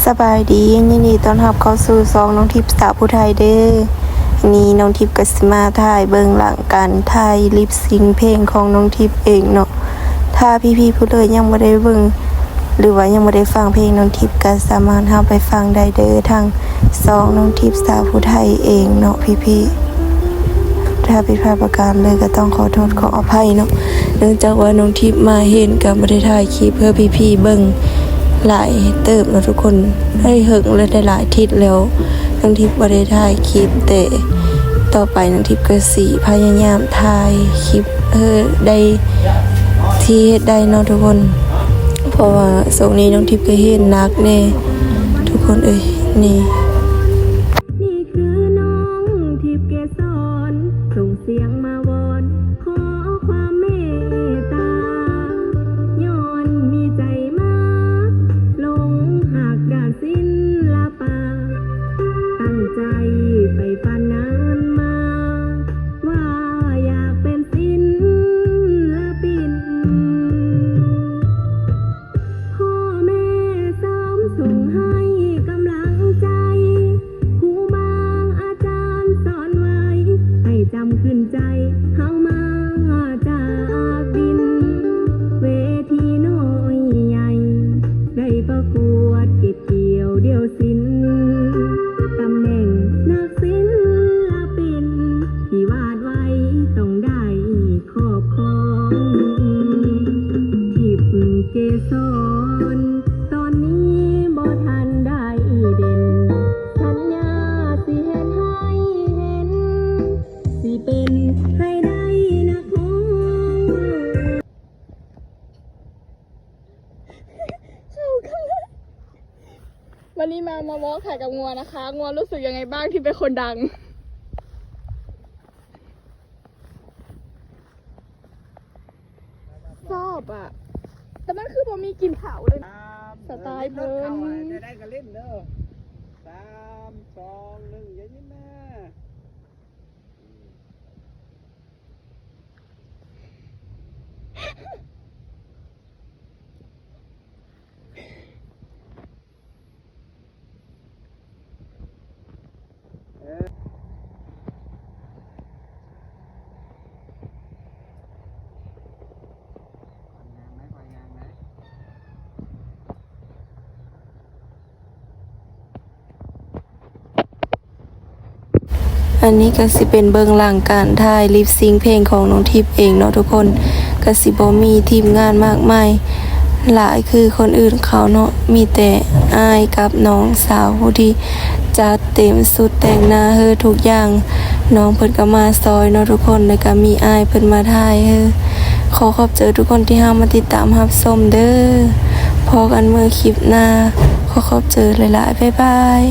ສະບາຍດີ ຍິນດີຕ້ອນຮັບເຂົ້າສູ່ຊ່ອງນ້ອງທິບສາວຜູ້ໄທເດີ້. ນີ້ນ້ອງທິບກໍຊິມາຖ່າຍເບິ່ງຫຼັງການຖ່າຍລິບຊິງເພງຂອງນ້ອງທິບເອງເນາະ. ຖ້າພີ່ໆຜູ້ໃດຍັງບໍ່ໄດ້ເບິ່ງ ຫຼືວ່າຍັງບໍ່ໄດ້ຟັງເພງນ້ອງທິບ ກໍສາມາດເຂົ້າໄປຟັງໄດ້ເດີ້ ທາງຊ່ອງນ້ອງທິບສາວຜູ້ໄທເອງເນາະພີ່ໆ. ຖ້າຜິດພາດປະການໃດກໍຕ້ອງຂໍໂທດຂໍອະໄພເນາະ ເນື່ອງຈາກວ່ານ້ອງທິບມາເຫັນກໍບໍ່ໄດ້ຖ່າຍຄລິບເພື່ອພີ່ໆເບິ່ງຫຼາຍເຕີບເນາະທຸກຄົນ. ໄດ້ເຫິງແລ້ວ ໄດ້ຫຼາຍທິດແລ້ວ ນ້ອງທິບບໍ່ໄດ້ຖ່າຍຄລິບ ແຕ່ຕໍ່ໄປນ້ອງທິບກໍຊິພະຍາຍາມຖ່າຍຄລິບ ເອີ ໄດ້ ທີ່ເຮັດໄດ້ເນາະທຸກຄົນ ເພາະວ່າຊ່ວງນີ້ນ້ອງທິບກໍເຫັນໜັກແດ່ທຸກຄົນເອີຍ. ນີ້ ນີ້ຄືນ້ອງທິບເກສອນ ສົ່ງສຽງມາວອນ ຂໍຄວາມເມດຕາ ຍ້ອນມີໃຈມາຫຼົງຮັກດ້ານສິນລະປະ ຕັ້ງໃຈໃຝ່ຝັນນານມາ ວ່າຢາກເປັນສິນລະປິນ. ພໍ່ແມ່ເສີມສົ່ງໃຫ້ກຳລັງໃຈ ຄູບາອາຈານສອນໄວ້ ໃຫ້ຈຳຂຶ້ນໃຈ ເຮົາມາຈາກດິນ ເວທີນ້ອຍໃຫຍ່ ໄດ້ປະກວດເກັບກ່ຽວດ່ຽວສິນ ຕຳແໜ່ງນັກສິນລະປິນ ທີ່ວາດໄວ້ຕ້ອງໄດ້ ຄອບຄອງ ທິບເກສອນ ຕອນນີ້ບໍ່ທັນໄດ້ເດັ່ນ ສັນຍາຊິເຮັດໃຫ້ເຫັນ ຊິເປັນໃຫ້ໄດ້ນັກຮ້ອງ. วันนี้มา มาวอล์กถ่ายกับงัวนะคะ งัวรู้สึกยังไงบ้างที่เป็นคนดัง? ຊອບອະ ແຕ່ມັນຄືບໍ່ມີກິ່ນເຜົາເລີຍ. ສະໄຕລ໌ເພິ່ນ ໄດ້ກໍຫຼິ້ນເດີ. ສາມ ສອງ ໜຶ່ງ ຢ່າຍິ້ມນະ. ອັນນີ້ກໍຊິເປັນເບື້ອງຫຼັງການຖ່າຍລິບຊິງເພງຂອງນ້ອງທິບເອງເນາະທຸກຄົນ. ກໍຊິບໍ່ມີທີມງານມາກມາຍຫຼາຍຄືຄົນອື່ນເຂົາເນາະ, ມີແຕ່ອ້າຍກັບນ້ອງສາວຜູ້ທີ່ຈັດເຕັມຊຸດແຕ່ງໜ້າໃຫ້ທຸກຢ່າງ. ນ້ອງເພິ່ນກໍມາຊ່ອຍເນາະທຸກຄົນ, ແລ້ວກໍມີອ້າຍເພິ່ນມາຖ່າຍໃຫ້. ຂໍຂອບໃຈທຸກຄົນທີ່ເຂົ້າມາຕິດຕາມຮັບຊົມເດີ້. ພໍ້ກັນມື້ຄລິບໜ້າ. ຂໍຂອບໃຈຫຼາຍໆ. ບາຍບາຍ.